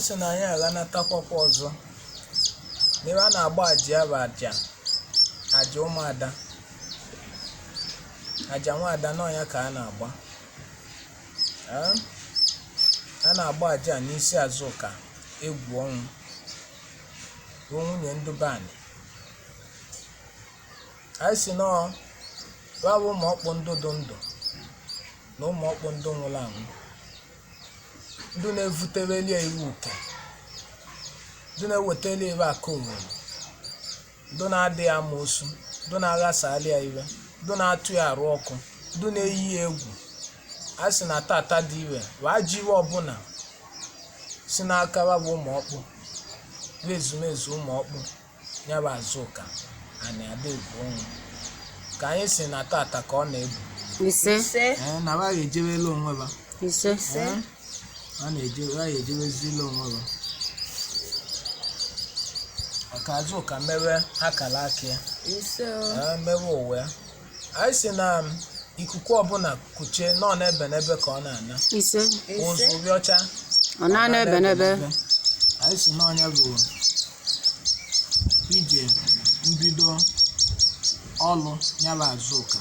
Anyị sị na anyị aghanatakwakwa ọzọ n'ebe a na-agba aja ya bụ aja aja ụmụada, aja nwaada n'ọnya ka a na-agba. Ee, a na-agba aja a n'isi Azụka egwu ọnwụ bụ nwunye ndụbanị. Anyị sị nọọ ya bụ ụmụ ọkpụ ndụ dụ ndụ na ụmụ ọkpụ ndụ nwụrụ anwụ, ndụ na-evuteweli ya iwu uke, ndụ na-ewetali ebe akụ owere, ndụ na-adịghị amoosu, ndụ na-aghasali ya iwe, ndụ na-atụ ya arụ ọkụ, ndụ na-eyi ya egwu. A sị na tata dị iwe bụ ajọ iwe ọbụla si n'aka ya bụ ụmụ ọkpụ bụ ezumezu ụmụ ọkpụ ya bụ Azụka ana ada egwu ọnwụ ka anyị si na tata ka ọ na-ebu. Ise. Ise. Ee, na ba ga-ejewela onwe ba. Ise. Ee, a na-eje ba ga-ejewezila onwe ba maka Azụka mewe akara aka ya. Ise o. Ee, mewe ụwa ya. Anyị si na ikuku ọbụla kuchie nọ n'ebe n'ebe ka ọ na-ana. Ise. Ụzụ Ise. rịọcha. Ọ na-ana ebe n'ebe. Anyị si n'ọnya bụ ije mbido ọlụ ya bụ Azụka.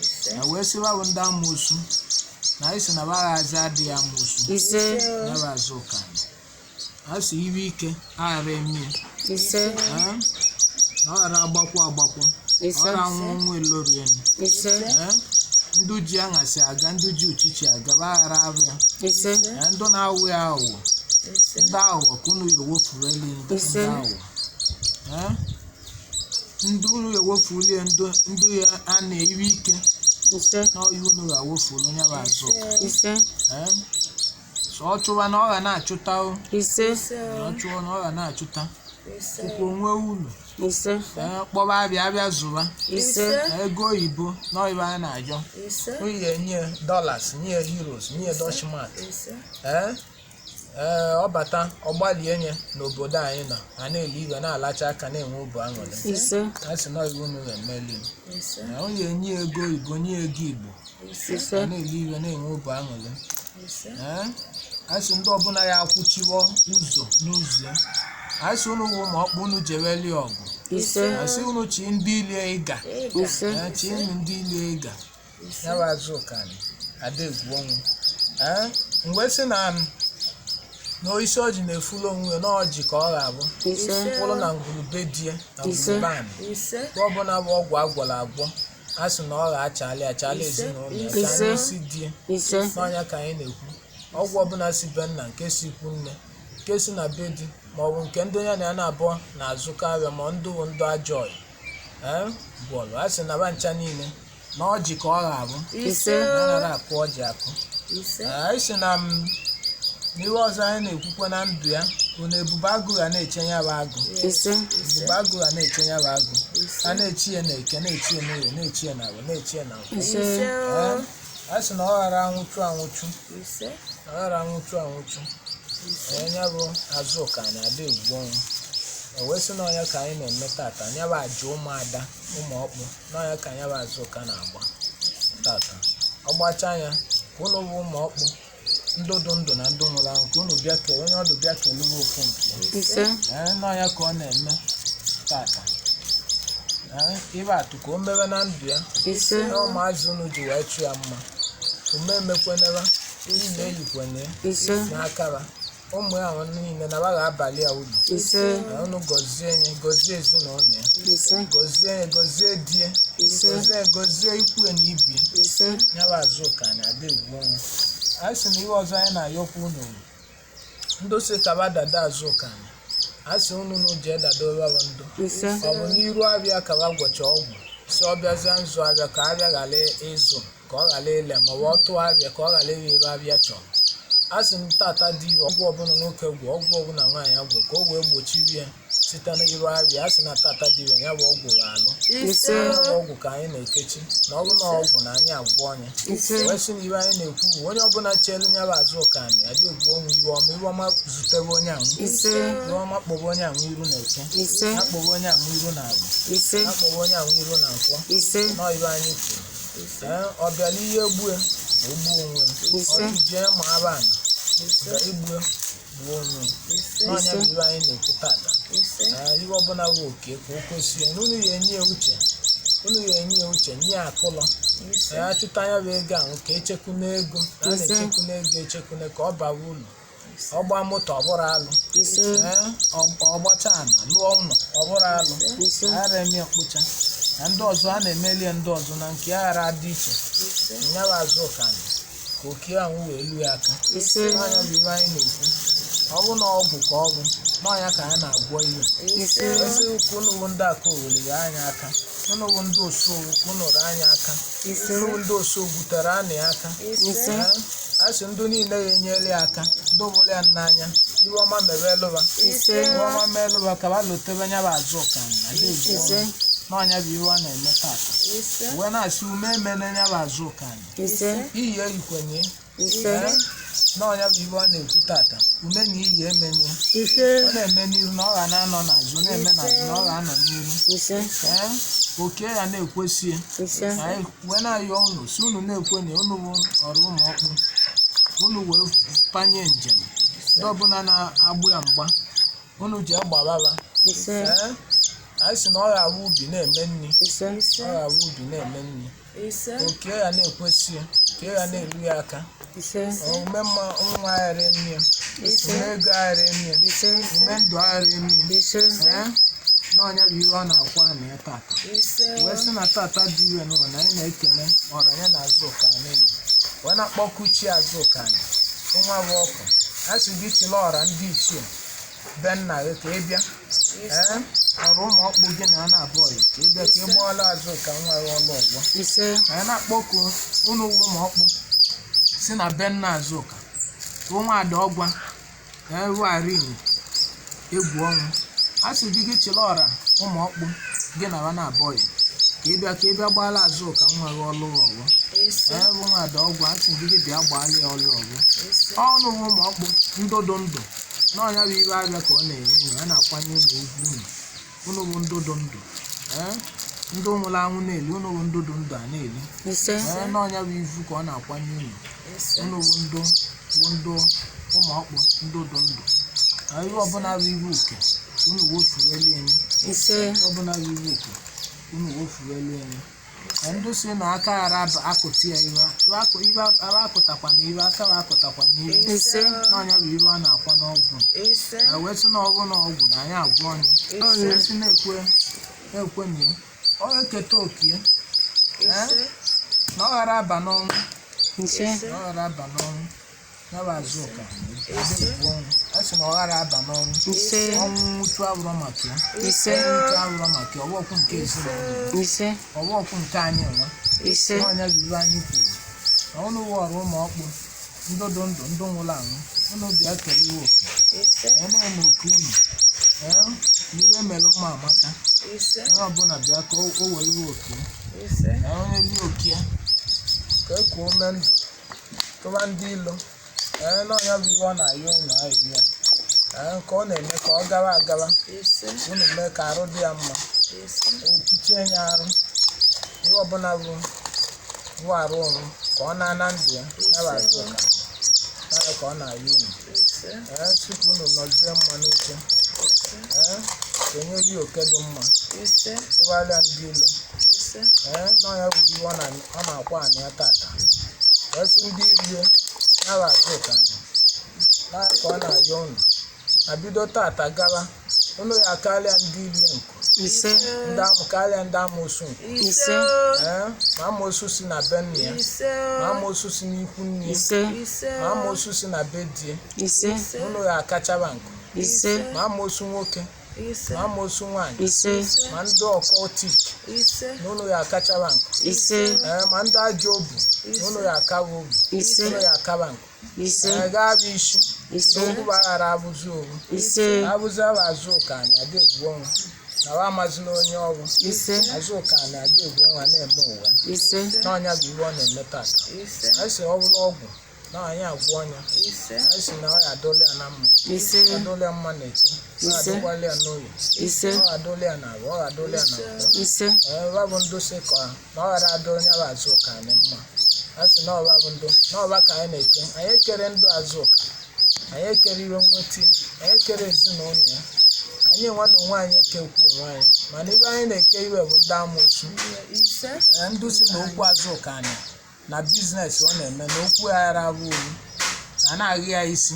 Ise. E wee sịwa bụ ndị amoosu na anyị si na baghazi adịghị amoosu. Ise. Ya bụ Azụka a sị iwe ike aghara emie. Ise. Ee, na ọ ghara agbakwu agbakwu, ọ Ise. ghara anwụ ọnwụ eloru elu. Ise. Ee, ndụ ji aṅasị aga, ndụ ji uchichi aga, baghara abịa. Ise. Ee, ndụ na-awụ ya aghụghọ, Ise. ndị aghụghọ ka unu ewefuru elu ndị Ise. aghụghọ. Ee, ndụ unu ewefuru ya, ndụ ndụ ya a na-ewe ike. Ise. Na ọya unu ga-awefuru onye bụ Azụka. Ise. Ee, so ọ chụwa na ọ ga na-achụta o. Ise. Ise Na o. ọ chụwa na ọ ga na-achụta. Ise. Ụkwụ onwe ulu. Ise. Ee, kpọba abịa abịa zụba. Ise. Ego oyibo na ọyịba a na-ajọ. Ise. Nwunye nye dollars, nye euros, nye Dutchmark. Ise. Ee ee, ọ bata ọ gbalie nye n'obodo anyị nọ a na-eli iwe na-alacha aka na-enwe obi aṅụrị. Ise. A sị na iwu unu ga-emeli. Ise. Na onye nye ego oyibo, nye ego igbo. Ise. Ise. A na-eli iwe na-enwe obi aṅụrị. Ise. Ee, a sị ndị ọbụla ya akwụchiwo ụzọ n'ụzọ ya, a sị unu wụ ụmụ ọkpụ unu jeweli ọgụ. Ise. A sị unu chi ndị ilie ịga. Ịga. Ise. Ee, chi unu ndị ilie ịga. Ise. Ya bụ Azụka ada egwu ọnwụ. Ee, mgbe sị na na isi ọjị na-efulu onwe ya na ọjị ka ọ ga-abụ. Ise. Mkpụrụ na ngwurube die na Ise. ngwurube anị. Ise. Mgbe ọbụla bụ ọgwụ agwọrọ agwọ, a sị na ọ ga-achalị achalị ezinụlọ ya Ise. chaa n'isi die. Ise. N'ọnya ka anyị na-ekwu ọgwụ ọbụla si be nna, nke si ikwu nne, nke si na be di, ma ọ bụ nke ndị onye na ya na-abụọ na-azụkọ ahịa, ma ndụ bụ ndụ ajọ ọyị. Ee, gwọrọ, a sị na ba ncha niile na ọjị ka ọ ga-abụ. Ise. Na anaghị akụ ọjị akụ. Ise. Ee, anyị sị na m n'ihe ọzọ anyị na-ekwukwe na ndụ ya bụ na ebube agụ ga na-eche ya bụ agụ. Ise. Ebube agụ ga na-eche ya bụ agụ, a na-echi ya na eke, na-echi ya n'oye, na-echi ya na agwụ, na-echi ya na agwụ. Ise. Ise Ee, o. a sị na ọ ghara anwụchu anwụchu. Ise. Ọ ghara anwụchu anwụchu. Ee, ya bụ Azụka na-ada egwu ọnwụ. E wee sị na ọnya ka anyị na-eme tata ya bụ aja ụmụada ụmụ ọkpụ n'ọnya ka ya bụ Azụka na-agba tata. Ọ gbachaa ya ka unu bụ ụmụ ọkpụ ndụ dụ ndụ na ndụ nwụrụ anwụ ka unu bịa kele onye ọdụ bịa kelebe ofu nke ya. Ise. Ee, n'ọnya ka ọ na-eme tata. Ee, ibe atụ ka o mewe na ndụ ya. Ise. Na ụmụazị unu ji wee chụ ya mma ume emekweneba iyi na eyikwene ya Ise. n'aka ba ụmụ ya ahụ niile na ba ga-abalị ya uru. Ise. Na unu gọzie ya, gọzie ezinụlọ ya. Ise. Gọzie ya, gọzie di ya. Ise. Gọzie ya, gọzie ikwu ya na ibi ya. Ise. Ya bụ Azụka na-ada egwu ọnwụ. Anyị sị na ihe ọzọ anyị na-ayọkwa unu bụ ndụ si kaba dada Azụka a sị unu nu jee dada ụlọ ndụ. Ise. Ọ bụ n'iru abịa ka ba gwọcha ọgwụ si ọ bịazịa nzụ abịa ka abịa ghara ịzụ ka ọ ghara ile, ma ọ bụ ọ tụọ abịa ka ọ ghara ire ebe abịa chọrọ. A sị m tata dị ire, ọgwụ ọbụla nwoke gwọ, ọgwụ ọbụla nwaanyị agwọ ka o wee gbochiri ya site n'iru abịa, a sị na tata dị ire ya bụ ọgwụ ga-alụ. Ise. Ya bụ ọgwụ ka anyị na-ekechi na ọ bụ na ọgwụ na anyị agwọ ọnya. Ise. Wee sị na iwe anyị na-ekwu bụ onye ọbụla chelu ya bụ Azụka anyị adị egwu ọnwụ, iwe ọma, iwe ọma zutebe onye anwụ. Ise. Iwe ọma kpọba onye anwụ iru na eke. Ise. Ya kpọba onye anwụ iru na agụ. Ise. Ya kpọba onye anwụ iru na nkwọ. Ise. Nọọ iwe anyị kwuru. Ee, ọ bịara ihe egbue ma o gbuo onwe ya. Ise. Ọ jee ma aba ana bịa igbue. gbuo onwe. Ise. N'ọnya bụ iwe anyị na-ekwu tata. Ise. Ee, iwe ọbụla bụ oke ka o kwesie na unu ya enye ya uche, unu ya enye ya uche, nye ya akụlọ. Ise. Ya chụta anya bụ ego ahụ ka echekwu n'ego a Ise. na-echekwu n'ego, echekwune ka ọ bawa ulu, ọ gbaa moto ọ bụrụ alụ. Ise. Ee, ọ gbachaa ala lụọ ụlọ ọ bụrụ alụ. Ise. Aghara eme mkpocha na ndị ọzọ a na-emeli ya, ndị ọzọ na nke ya ghara adị iche. Ise. Nyawa azụ ụkanị ka oke ahụ wee lu ya aka. Ise. N'ọnya bụ iwe anyị na-ekwu. Ọ bụ na ọgwụ ka ọ bụ n'ọnya ka a na-agwọ ihe. Ise. Ezi ka unu bụ ndị aka oweliri anyị aka, unu bụ ndị osuowu ka unu ree anyị aka. Ise. Unu bụ ndị osuowu tere anyị aka. Ise. Ee, a sị ndị niile ya enyela ya aka, ndị bụrụ ya n'anya, iwe ọma mere elụba. Ise. Iwe ọma mee elụba ka ba lotebe nya bụ azụ ụkanị na ndị egwu. Ise. N'ọnya bụ iwe ọ na-eme tata. Ise. Wee na-asị ume emene nya bụ azụ ụkanị. Ise. Iyi eyikwenye. Ise. N'ọnya bụ iwe ọ na-ekwu tata, ume na iyi emenye. Ise. Ọ na-eme n'iru na ọ ga na-anọ n'azụ, na-eme n'azụ na ọ ga-anọ n'iru. Ise. Ee, oke ya na-ekwesie. Ise. Anyị wee na-ayọ unu si unu na-ekwe na unu bụ ọrụ ụmụ ọkpụ, unu wee panye njem ndị ọbụla na-agbụ ya mgba, unu ji agbababa. Ise. Ee, anyị sị na ọ ga-awụ ubi na-eme nri. Ise. Ọ ga-awụ ubi na-eme nri. Ise. Oke ya na-ekwesie ka ya na-eru ya aka. Ise. Ume mma nwa aghara nne, Ise. ume ego aghara nne, Ise. ume ndụ aghara nne. Ise. Ee, n'ọnya bụ ihe ọ na-akwa na ya tata. Ise. Wee sị na tata dị iwe n'ụwa na anyị na-ekele ọra ya na azụ ụka n'eyi, wee na-akpọku chi azụ ụka nwa bụ ọkụ, a sị gị chịla ọra ndị ichie be nna gị ka ị bịa. Ee, ọrụ ụmụ ọkpụ gị na a na-abụ ọyị ka ị bịa ka ị gbọọla azụ ụka nwa gị ọlụ ọgbọ. Ise. Anyị na-akpọku unu wụ ụmụ ọkpụ si na be nna azụka nwa ada ọgwa eruarin egwu ọnwụ, a sị gị gị chịrị ọra ụmụ ọkpụ gị na ba na-abọghị ka ị bịa ka ị bịa gbaala azụka nwa gị ọlụ ọgbọ. Ise. Ee, bụ nwa ada ọgwa, a sị gị gị bịa gbaala ya ọlụ ọgbọ. Ise. Ọnụ wụ ụmụ ọkpụ ndụdụ ndụ n'ọnya bụ ibe abịa ka ọ na-enye unu, a na-akwanye unu ugwu, unu unu bụ ndụdụ ndụ. Ee, ndụ nwụrụ anwụ na-eli, unu bụ ndụdụ ndụ a na-eli. Ise. Ee, n'ọnya bụ ivu ka ọ na-akwanye unu. Ise. Unu bụ ndụ bụ ndụ ụmụ ọkpụ ndụ dị ndụ na ihe ọbụla bụ iwu uke, unu wofuelu enyi. Ise. Ihe ọbụla bụ iwu uke, unu wofuelu enyi. Na ndị si na aka ghara akụti ya iwe iwe akụtakwa na iwe aka akụtakwa na iwe. Ise. N'ọnya bụ iwe a na-akwa n'ọgwụ. Ise. Na wee sị na ọgwụ na ọgwụ na anyị agwọ ọnyụ. Ise. Wee sị na-ekwe na-ekwe na ya ọ eketa okie. Ise. Na ọ ghara aba n'ọnwụ. Ise. Na ọ ghara aba n'ọnwụ ya bụ azụ ụka adịghị ọnwụ, a sị na ọ ghara aba n'ọnwụ. Ise. Ọnwụ nwụchu abụrọ maka ya. Ise. Nwụchu abụrọ maka ya, ọwọkwụ nke ezinụlọ, Ise. ọwọkwụ nke anyị nwe. Ise. N'ọnya bụ iwe anyị kwuru na ụnụ wọrọ ụmụ ọkpụ ndụ dị ndụ, ndụ nwụrụ anwụ, ụnụ bịa kele iwe oke. Ise. Ee, na oke unu, ee, na iwe mere mma amaka. Ise. Onye ọbụla bịa ka o were iwe oke. Ise. Na onye rie oke ya ka e kuo ume ndụ tụba ndị ilo. Ee, n'ọnya bụ iwe ọ na-ayọ unu ayọ ya. Ee, nke ọ na-eme ka ọ gawa agawa. Ise. Unu mee ka arụ dị ya mma. Ise. Ochiche ya arụ ihe ọbụla bụ bụ arụ ọrụ ka ọ na-ana ndụ ya, ya bụ azụ ụka ya ka ọ na-ayọ unu. Ise. Ee, tupu unu nọzie mma n'oche. Ee, ka onye rie oke dị mma. Ise. Tụgharịa ndị ilo. Ise. Ee, n'ọnya bụ iwe ọ na-akwa anị ya tata, wee sị ndị ilie ya bụ azụ ụka na ka ọ na-ayọ unu na bido tata gawa, unu ya karịa ndị ilie nku. Ise. Ndị amụ karịa ndị amoosu nku. Ise. Ee, ma amoosu si na be nne ya. Ise. Ma amoosu si n'ikwu nne ya. Ise. Ise. Ma amoosu si na be die. Ise. Unu ya akachaba nku. Ise. Ma amoosu nwoke. Ise. Ma amoosu nwaanyị. Ise. Ma ndị ọkọtik Ise. na unu ya akachaba nku. Ise. Ee, ma ndị ajọ obu na unu ya akawa obu. Ise. Unu ya akaba nku. Ise. Ee, gaa bụ isi. Ise. Okwu bụ aghara abụzi owu. Ise. Abụzi abụ azụ ụka anyị adị egwu ọnwa na wa amazila onye ọrụ. Ise. Azụ ụka anyị adị egwu ọnwa na-eme ụwa. Ise. N'ọnya bụ iwe ọ na-eme tata. Ise. Anyị sị ọ bụrụ ọgwụ na anyị agwọ ọnya. Ise. Anyị sị na ọ ya adọla ya na mma. Ise. Adọla ya mma na eke, ọ ya Ise. adọkwala ya n'oyi. Ise. Ọ ya adọla ya na agwa, ọ ya adọla ya na nkwọ. Ise. Ee, wa bụ ndụ sị ka na ọ ghara adọ onye bụ azụ ụka anyị mma, a sị na ọba bụ ndụ na ọba ka anyị na-eke, anyị ekere ndụ azụ ụka. Anyị ekere iwe nweta, anyị ekere ezinụlọ ya. Anyị nwa na onwe anyị ekekwu onwe anyị, mana ibe anyị na-eke iwe bụ ndị amoosu. Ise. Ee, ndụ si na okwu Azụka anyị na business ọ na-eme na okwu ya ghara abụ uru na na-aghị ya isi,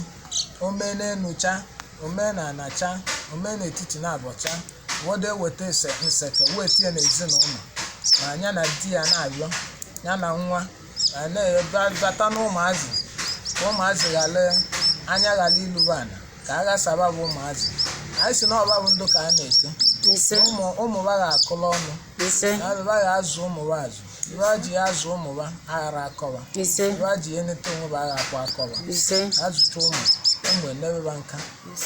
ome n'enu cha, ome na ana cha, ome n'etiti na abọcha, ụfọdụ eweta ese nseke wee tinye n'ezinụlọ ma ya na di ya na-arịọ ya na nwa ma na-ebata na ụmụazị ka ụmụazị ghara anya ghara iluba ana ka a ghasaba bụ ụmụazị. Anyị si na ọba bụ ndụ ka a na-eke. Ise. Ụmụ ụmụ ba ga-akụla ọnụ. Ise. Na ba ga-azụ ụmụ ba azụ, ibe ha ji ya azụ ụmụ ba aghara akọba. Ise. Ibe ha ji ya eneta onwe ba aghara akwa akọba. Ise. Azụcha ụmụ ụmụ enebeba nka,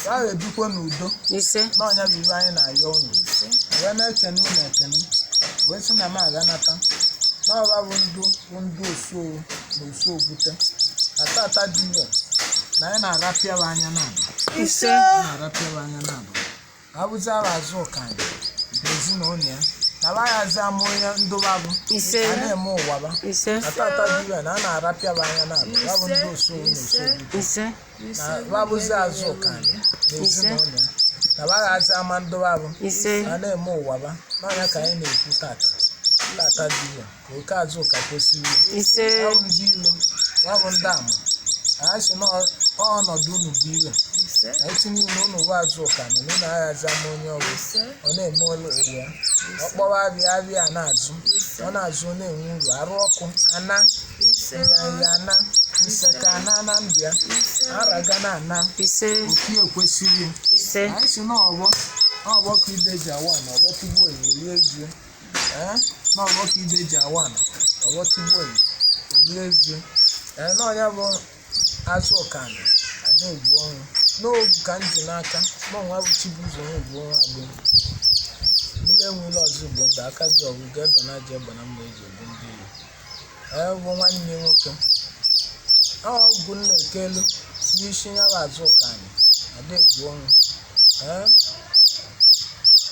ba ga-ebikwa n'udo. Ise. N'ọnya bụ ibe anyị na-ayọ unu. Ise. Wee na-ekene unu ekene, wee sị na m aganata n'ọba bụ ndụ bụ ndụ osuo na osu okwute na tata dị ire na anyị na-arapịa ba anya n'abụ. Ise. Na-arapịa anya n'abụ abụzara azụ ụkanyị na ezinụlọ ya na ba yazi ama onye ndụba bụ. Ise. A na-eme ụwa ba. Ise. Na tata dị ire na a na-arapịa ba anya n'abụ ya bụ ndị osuo na osu okwute. Ise. Na babụzi azụ ụkanyị na ezinụlọ ya na ba yazi ama ndụba bụ. Ise. A na-eme ụwa ba n'ọnya ka anyị na-ekwu tata tata dị ire ka oke azụ ụka kwesịrị. Ise. Ya bụ ndị ilo, ya bụ ndị ama, anyị sị na ọnọdụ unu bụ ire. Ise. Na etinye unu unu bụ azụ ụka na unu aghazi ama onye ọbụla. Ise. Ọ na-eme ụlọ ya, ọ kpọwa abịa abịa na-azụ, ọ na-azụ, ọ na-enwe uru arụ ọkụ ana. Ise. Nyanya ana, nseka ana na ndụ ya. Ise. Araga na ana. Ise. Opi ekwesịghị. Ise. Anyị si n'ọgbọ n'ọgbọ ka ide ji awa na ọgbọ tigbuo enyi rie ejue. Ee, n'ọgbọ ka ide ji awa na ọgbọ tigbuo enyi orie ejue. Ee, n'ọnya bụ azụ ụkanị ada egbu ọnwụ n'ogu ka m ji n'aka n'ọnwa bụ Chibuzo nwa egbu ọnwa agbụ mmiri enwela ọzọ igbo ndụ aka ji ọgụ ga-ebe na ji egbe na mma eji egbu ndị iro. Ee, bụ nwanne nwoke ọgwụ nna ekelu n'isi ya bụ azụ ụkanị ada egbu ọnwụ. Ee,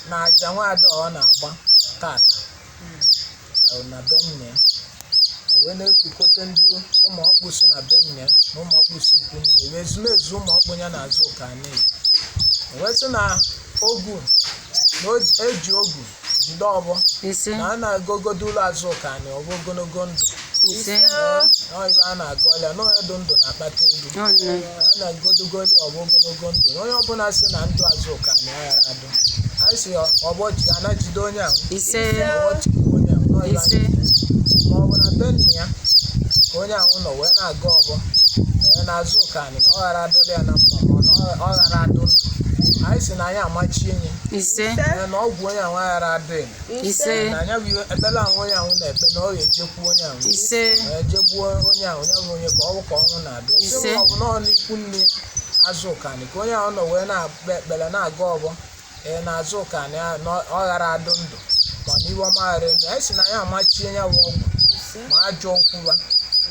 na aja nwaada ọ na-agba tata ọ na be nna ya wee na-ekukote ndị ụmụ ọkpụ si na be nna ya na ụmụ ọkpụ si ikwu nne ya wee ezumezu ụmụ ọkpụ ya na azụ ụka n'iyi wee sị na ogu na eji ogu jide ọbọ. Ise. Na a na-agogodo ụlọ azụ ụka anyị ọbụ ogologo ndụ. Ise. Na ọ ibe a na-agụ ọlịa na onye dị ndụ na-akpata ego. Ọnụ. A na-agodogoli ọbụ ogologo ndụ na onye ọbụla si na ndụ azụ ụka anyị aghara adụ, anyị si ọbọ ji ana jide onye ahụ. Ise. Ọbọ chigbuo onye ahụ na ọ ibe Ise. anyị ma ọ bụ na be nna ya ka onye ahụ nọ wee na-aga ọbọ ee na-azụ ụka anyị na ọ ghara adụla ya na mma ma ọ na ọ ghara adụ ndụ, anyị si na anyị amachie nye. Ise. Ee, na ọgwụ onye ahụ aghara adụ ya. Ise. Na anya bụ ekpere ahụ onye ahụ na-ekpe na ọ ga-ejekwu onye ahụ. Ise. Ee, jegbuo onye ahụ ya bụ onye ka ọ bụ ka ọnwụ na-adụ. Ise. Sị ma ọ bụ nọọ n'ikwu nne azụ ụkanị ka onye ahụ nọ wee na-akpe ekpere na-aga ọbọ ee na-azụ ụkanị ahụ na ọ ghara adụ ndụ ma na iwe ọma ghara eme, anyị sị na anyị amachie ya bụ ọgwụ ma ajọ nkwụba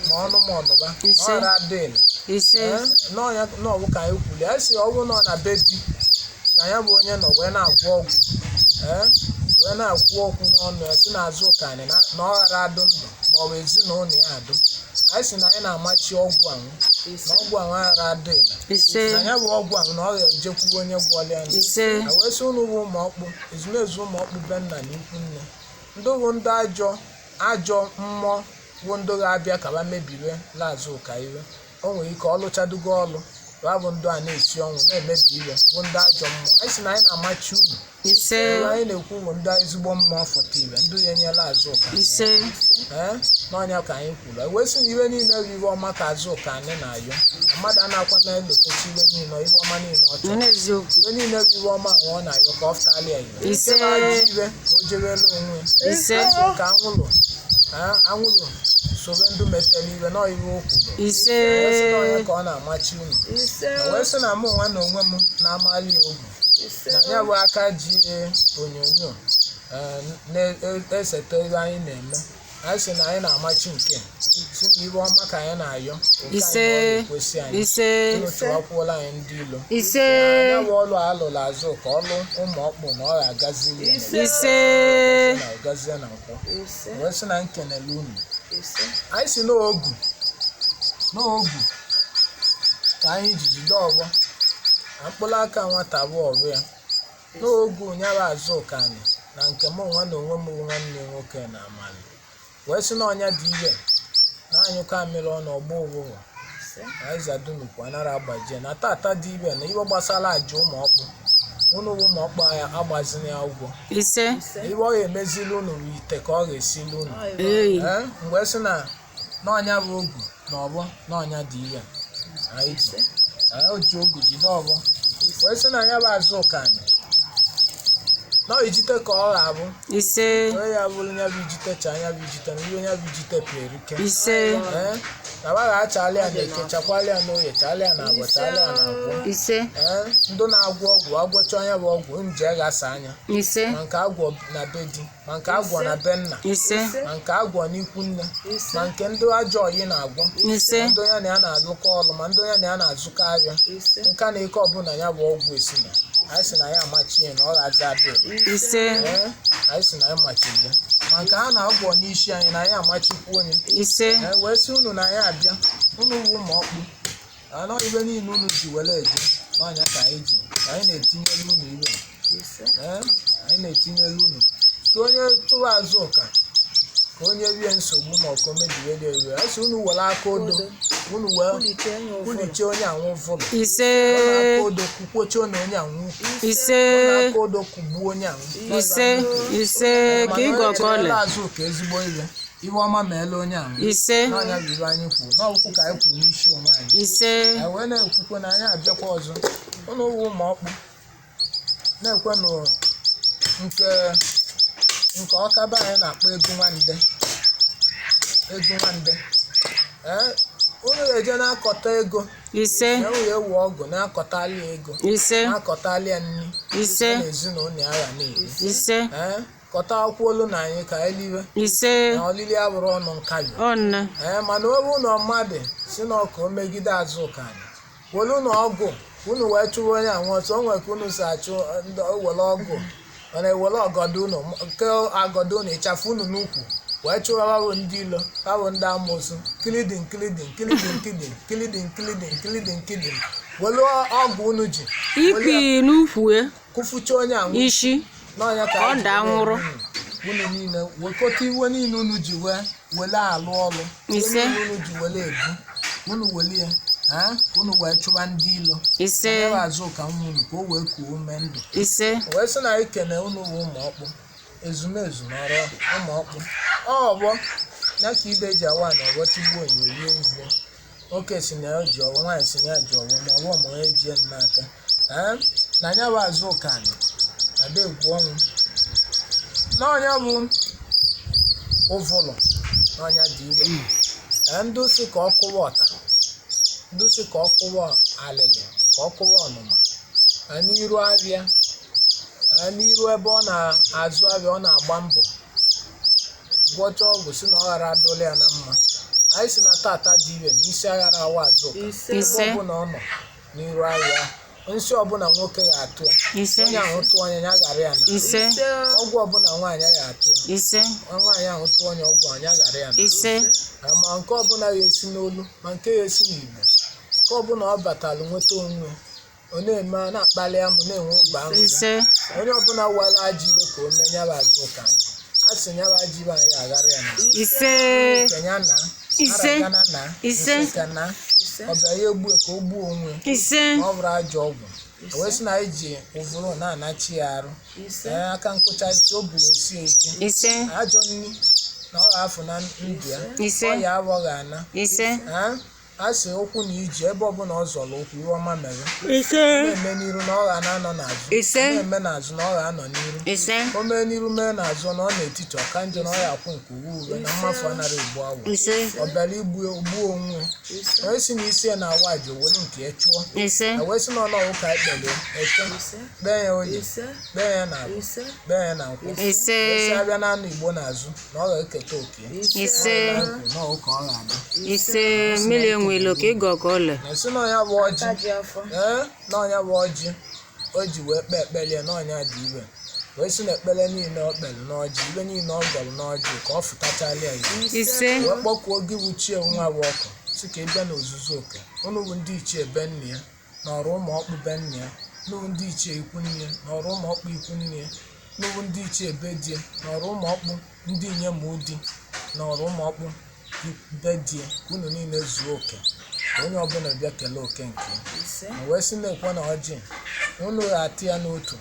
ma ọnụ ma ọnụba na ọ Ise. ghara adụ ile. Ise. N'ọnya n'ọbụ ka anyị kwuru, anyị sị ọ bụrụ na ọ na be di ka ya bụ onye nọ wee na-agwọ ọgwụ ee wee na-akwụ okwu n'ọnụ ya si n'azụ ụkanị na na ọ ghara adụ ndụ ma ọ bụ ezinụlọ ya adụ, anyị sị na anyị na-amachi ọgwụ ahụ na ọgwụ ahụ aghara adụ ile. Ise. Na ya bụ ọgwụ ahụ na ọ ga-ejekwu onye gwọrọ ya nụ. Ise. A wee sị unu bụ ụmụ ọkpụ ezumezu ụmụ ọkpụ be nna na ikwu nne ndị bụ ndị ajọ ajọ mmụọ bụ ndị ga-abịa ka ba mebire lazụ ụka iwe o nwere ike ọ lụchadugo ọlụ ba bụ ndụ a na-esi ọnwụ na-emebi iwe bụ ndị ajọ mmụọ, anyị sị na anyị na-amachi unu. Ise. Ihe anyị na-ekwu bụ ndị ezigbo mmụọ fụta iwe ndị ga-enyela azụ ụka. Ise. Ee, n'ọnya ka anyị kwuru, e wee sị na iwe niile bụ iwe ọma ka azụ ụka anyị na-ayọ mmadụ a na-akwa na-elotechi iwe niile iwe ọma niile ọ Nọ chọrọ. n'eziokwu. Iwe niile bụ iwe ọma ahụ ọ na-ayọ ka ọ fụtala ya iwe. Ise. Nke na-ajụ iwe ka o jewela onwe ya. Ise. Azụ ka anwụlụ ee, anwụlụ sobe ndụ metere iwe nọ iwe o kwuru. Ise. Wee sị na ọnya ka ọ na-amachi unu. Ise. Na wee sị na mụ nwa na onwe m na-amali ogwu Ise. na ya bụ aka ji onyonyo ee, na-esete ihe anyị na-eme, anyị sị na anyị na-amachi nke si na iwe ọma ka anyị na-ayọ oke anyị Ise. na ọ ga-ekwesị anyị. Ise. Unu chụwakwuola anyị ndị ilo. Ise. Ya bụ ọlụ a lụrụ azụ ka ọlụ ụmụ ọkpụ na ọ ga-agaziri ya. Ise. Ise. Na ọgazie na nkwọ. Ise. Wee sị na nkenele unu. Ise. Anyị si n'ogu n'ogu Ka anyị ji jide ọgbọ na mkpụrụ aka nwata bụ ọbụ ya n'oge ụnyahụ Azụka anyị na nke m onwe na onwe m bụ nwanne nwoke na amalị wee sị na ọnya dị ire na anyụkọ amịrị ọnụ ọgbọ ụvụvụ Ise. na ịzadunukwu anara agbajie na tata dị ire na iwe gbasara aja ụmụ ọkpụ unu bụ ụmụ ọkpụ ya agbazina ya ụgwọ Ise. Ise. na iwe ọ ga-emezili unu bụ ite ka ọ ga-esili unu. Ọ iwe. Ei. Ee, mgbe sị na n'ọnya bụ ogu na ọgbọ n'ọnya dị ire anyị ji. Ee, o ji ogu jide ọgbọ wee sị na ya bụ Azụka anyị na ijite ka ọ ga-abụ. Ise. Onye ya bụrụ ya bụ ijite cha ya bụ ijite na ihe ya bụ ijite pịrị ike. Ise. Ee, na ba ga-achalị ya na eke, chakwalị ya n'oye, chalị ya na agwọ, chalị ya na agwọ. Ise. Ee, ndị na-agwọ ọgwụ agwọcha anya bụ ọgwụ nje ghasa anya. Ise. Ma nke agwọ na be di, ma nke agwọ na be nna, Ise. ma nke agwọ n'ikwu nne, Ise. ma nke ndị ajọ oyi na-agwọ, Ise. ma ndị onye na ya na-alụkọ ọlụ, ma ndị onye na ya na-azụkọ ahịa. Ise. Nka na ike ọbụla ya bụ ọgwụ esi na anyị sị na ya amachie na ọ ga-aza abịa. Ise. Ee, anyị sị na anyị machiri ya, ma nke a na-agwọ n'isi anyị na anyị amachikwu onye. Ise. Ee, wee sị unu na anyị abịa unu wu ma ọkpụ anọ ibe niile unu ji were eje n'ọnya ka anyị ji ka anyị na-etinyelu unu ibe. Ise. Ee, anyị na-etinyelu unu si onye tụrụ azụ ụka ka onye rie nsogbu ma ọ ka o mebiwere iwe, a sị unu were aka odo unu wee Kwulichie onye ụfọdụ. kwulichie onye anwụ vụlụ. Ise. Were aka odo kwukwochie na onye anwụ. Ise. Were aka odo kwugbuo onye anwụ. Ise. Ise. Ka ịgọ ka ọlị. Azụ ka ezigbo iwe iwe ọma ma ele onye ahụ. Ise. N'ọnya bụ iwe anyị kwuru n'ọkwụkwụ ka anyị kwuru n'isi onwe anyị. Ise. Anyị wee na-ekwukwe na anyị abịakwa ọzọ ụnụ wụ ụmụ ọkpụ na-ekwe nụ nke nke ọkaba anyị na-akpọ ego nwande, ego nwande. Ee, unu ga-eje na-akọta ego. Ise. Na unu ewu ọgụ na-akọtali ego. Ise. Na-akọtali ya nri. Ise. Na ezinụlọ ya ga na-eri. Ise. Ee, kọta akwụkwọ olu na anyị ka anyị liwe. Ise. Na olili abụrụ ọnụ nkabi. Ọnna. Ee, mana ọ bụrụ na mmadụ si na ọka o megide Azụka anyị welu na ọgụ unu wee chụwa onye anwụ ọsọ, o nwere ka unu si achụ ndị were ọgụ, mana ewere ọgọdọ unu nke agọdọ unu ịchafụ unu n'ukwu wee chụwa babụ ndị ilo babụ ndị amoosu kilidin kilidin kilidin kidin kilidin kilidin kilidin kidin welu ọgwụ unu ji Ikpi n'ukwu e. kụfucha onye anwụ Isi. n'ọnya ka Ọ anyị ji daa wee nwụrụ. unu niile wekọta iwe niile unu ji wee wele alụ ọlụ, iwe Ise. niile unu ji wele ebu unu wele ya ha unu wee chụba ndị ilo. Ise. Nyere azụ ka nwa unu ka o wee kuo ume ndụ. Ise. Wee sị na anyị kene unu bụ ụmụ ọkpụ ezumezu n'ọrụ ụmụ ọkpụ ọgbọ ya ka ide ji awa na ọgbọ tigbuo enyo rie uvuo nwoke si na ya ji ọgbọ, nwaanyị si na ya ji ọgbọ, ma ọgbọ ma onye ji ya n'aka. Ee, na ya bụ azụ ụka anyị ada egwu ọnwụ n'ọnya bụ ụvụlụ n'ọnya dị ire. Ee, ndị si ka ọ kụwa ọta, ndị si ka ọ kụwa alịlị, ka ọ kụwa ọnụma, ee, n'iru abịa, ee, n'iru ebe ọ na-azụ abịa, ọ na-agba mbọ gwọcha ọgwụ si na ọ ghara adụla ya na mma, anyị si na tata dị ire na isi aghara awa azụ ụka. Ise. Ise. Ebe ọbụla ọ nọ n'iru ahịa, nsị ọbụla nwoke ga-atụ ya, Ise. onye ahụ tụọ anya ya ghara ya na Ise. Ise. ọgwụ ọbụla nwaanyị ga-atụ ya, Ise. nwaanyị ahụ tụọ onye ọgwụ anya ghara ya na Ise. ma nke ọbụla ga-esi n'olu, ma nke ga-esi n'igbo, nke ọbụla ọ batalụ nweta onwe ọ na-eme a na-akpali amụ na-enwe obi aṅụrị. Ise. Onye ọbụla wara ajọ iwe ka o mee nyaba azụ ụka anyị, a sị nyaba ajọ iwe anyị aghara ya na Ise. kenya na Ise. aragana na Ise. nseka na Ise. ọbịa ya egbu ka o gbuo onwe Ise. ma ọ bụrụ ajọ ọgwụ wee sị na anyị ji ụvụrụ na-anachi ya arụ. Ise. Ee, aka nkụcha isi o buru esi ya ike. Ise. Ajọ nni na ọ ga-afụ na ndụ ya. Ise. Ọ ya aghọghị ana. Ise. Ee, a sị ụkwụ na iji ebe ọbụla ọ zọrọ ụkwụ iwe ọma mere Ise. na-eme n'iru na ọ ga na-anọ n'azụ. Ise. Na-eme n'azụ na ọ ga-anọ n'iru. Ise. O mee n'iru mee n'azụ na ọ n'etiti ọka njọ na ọ ya akwụ nke uwe uwe na mmafu anara egbu awụ. Ise. Ọ bịara igbu gbuo onwe Ise. onye si na isi ya na-awa aja owelu nke ya chụọ. Ise. E wee sị na ọnụ ọwụ ka ekpere eke, Ise. kpee ya oye, Ise. kpee ya na abụ, Ise. kpee ya na nkwụ. Ise. Wee sị abịa na anụ igbo n'azụ na ọ ga-eketa oke ya. Ise. Na ọwụ ka ọ ga-adị. Ise. Mmiri enwelo ka ịgọ ka ọlị. Na esi na ọnya bụ ọjị. Aka ji afọ. Ee, na ọnya bụ ọjị o ji wee kpee ekpere ya na ọnya dị ibe wee sị na ekpere niile ọ kpere n'ọjị, ibe niile ọ gọrọ n'ọjị ka ọ fụtachala ya ihe. Ise. Wee kpọkuo gị wuchie nwa bụ ọkụ. Si ka ị bịa n'ozuzu oke. Unu bụ ndị ichie be nne ya na ọrụ ụmụ ọkpụ be nne ya. Unu bụ ndị ichie ikwu nne ya na ọrụ ụmụ ọkpụ ikwu nne ya. Unu bụ ndị ichie be di ya na ọrụ ụmụ ọkpụ ndị inyom di na ọrụ ụmụ ọkpụ be di ya. Ka unu niile zuo oke, ka onye ọbụla bịa kelee oke nke ya. Ise. Ma wee sị na-ekwe na ọjị unu ga-atị ya n'otu,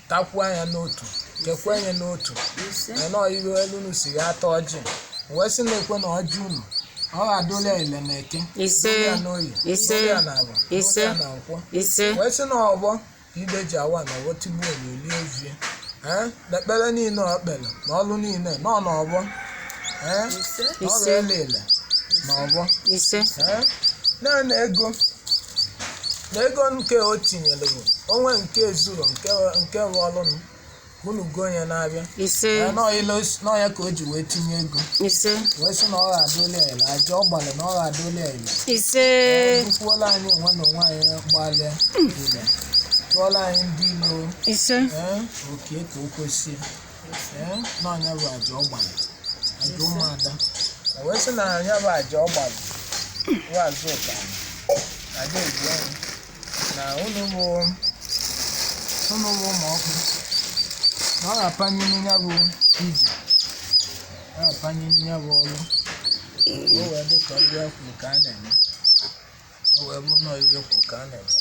takwuo ya n'otu, kekwe ya n'otu. Ise. Na iwe elu unu si ga ata ọjị. Wee sị na-ekwe na ọjị unu ọ ga-adụla ile na eke, Ise. dụla ya n'oyi, Ise. dụla ya na agwa, Ise. dụla ya na nkwọ. Ise. Wee sị na ọgbọ ka ide ji awa na ọgbọ tigbuo onye olie evie. Ee, na ekpere niile ọ kpere na ọlụ niile nọ n'ọgbọ. Ee, Ise. na ọ Ise. ga-ele ile na ọgbọ. Ise. Ee, naanị ego na ego nke o tinyere bụ onwe nke ezuru nke nke bụ ọlụnụ ka unu gụọ ya na-abịa. Ise. Ee, n'ọya ka o ji wee tinye ego. Ise. Wee sị na ọ ga-adụli ya ile aja ọ gbalị na ọ ga-adụli ya ile. Ise. Dukwuola anyị onwe na onwe anyị gbalịa ile, tụọla anyị ndị ilo. Ise. Ee, oke ka o kwesị. Ee, n'ọnya bụ aja ọ gbalị, aja ụmụada. O wee sị na anya bụ aja ọ gbalị bụ azụ ụka aja eji ọnụ na unu bụ unu bụ ụmụ ọkpụ na ọ ga-apanye ya bụ ije, ọ ga-apanye ya bụ ọlụ, o wee dị ka ọlụ ya kwuru ka a na-eme, o wee bụrụ na ihe kwuru ka a na-eme.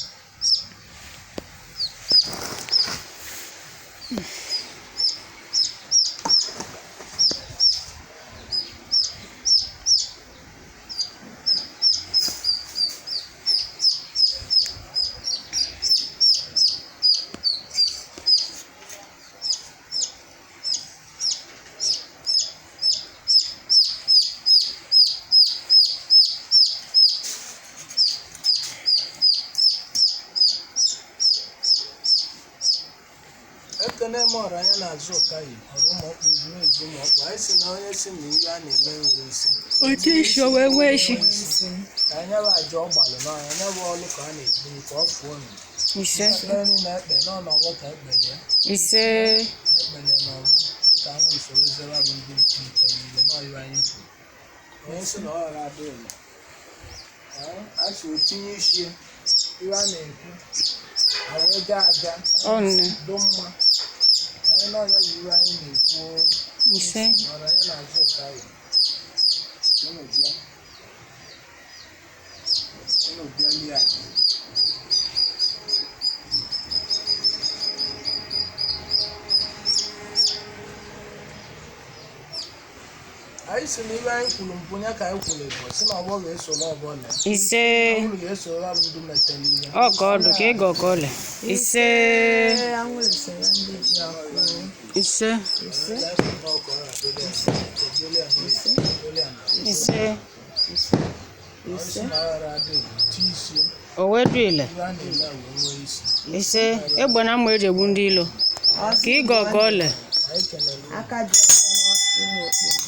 Ekene m ọra anya na-azụ ụka yi ọrụ ụmụ ọkpụ zuru ezu. Ụmụ ọkpụ anyị si na onye si na ihe a na-eme nwere isi. Otu isi o wee nwee isi. Ka anya bụ aja ọ gbalụ n'ọnya anya bụ ọlụ ka a na-eburu ka ọ fụọ nụ. Ise. Ekpere niile ekpe nọ n'ọgbọ ka ekpere ya. Ise. Ekpere n'ọgbọ ka anyị usoro zere bụ ndị mtere ile n'ọyụ anyị kwuru onye si na ọ ghara adị ụlọ a sị o tinye isi ihe a na-ekwu a wee gaa aga Ọnụ. dị mma anyị n'ọnya bụ ihe anyị na-ekwu. Ise. Ọra anyị na-azụ ụka yi unu bịa, unu bịa lie aja. Anyị si na ibe anyị kwuru mpụ ya ka anyị kwuru bụ si na ọgbọ ga-esoro ọgbọ lee. Ise. Uru ga-esoro abụ ndị metere ihe. Ọ ka ọdụ ka ịgọ ka ọlị. Ise. Ee, anwụrụ soro ndị ji ọkụ. Ise. Ise. Ise. Ise. O wee du ile. Ise. Egbe na mma eji egbu ndị ilo. Ka ịgọ ka ọlị. Aka ji ọkụ n'ụmụ okpu.